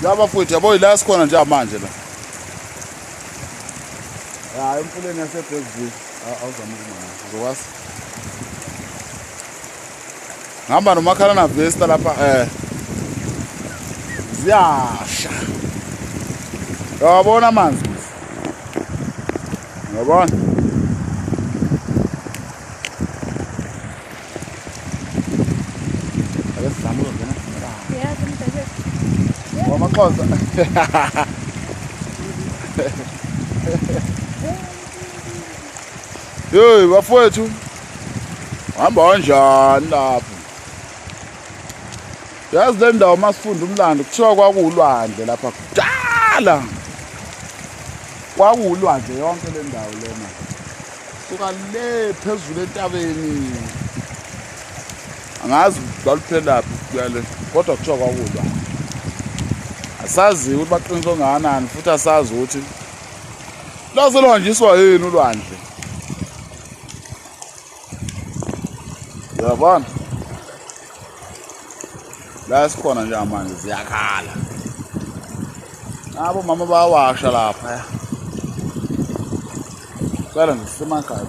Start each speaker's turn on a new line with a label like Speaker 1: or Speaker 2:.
Speaker 1: La bafowethu yabo ila sikhona nje manje la. Ya emfuleni yaseBergville awuzama ukuma uzokwazi. Ngihamba nomakhala na Vesta lapha eh. Ziyasha. Uyabona amanzi? Uyabona? Ake sizame ukungena.
Speaker 2: Yazi umdadewethu.
Speaker 1: WamaXhosa. Hey bafowethu. Hamba kanjani lapho? Yazi le ndawo masifunda umlando kuthiwa kwakuwulwandle lapha kudala. Kwakuwulwandle yonke le ndawo lena. Suka le phezulu entabeni. Angazi lwaluphelaphi kuya le kodwa kuthiwa kwakuwulwandle. Asazi ukuthi baqiniso ngakanani futhi asazi ukuthi lase lwanjiswa yini ulwandle. Uyabona? La sikhona nje manje ziyakhala. Nabo mama bayawasha lapha. Cela nje sisemakhaya.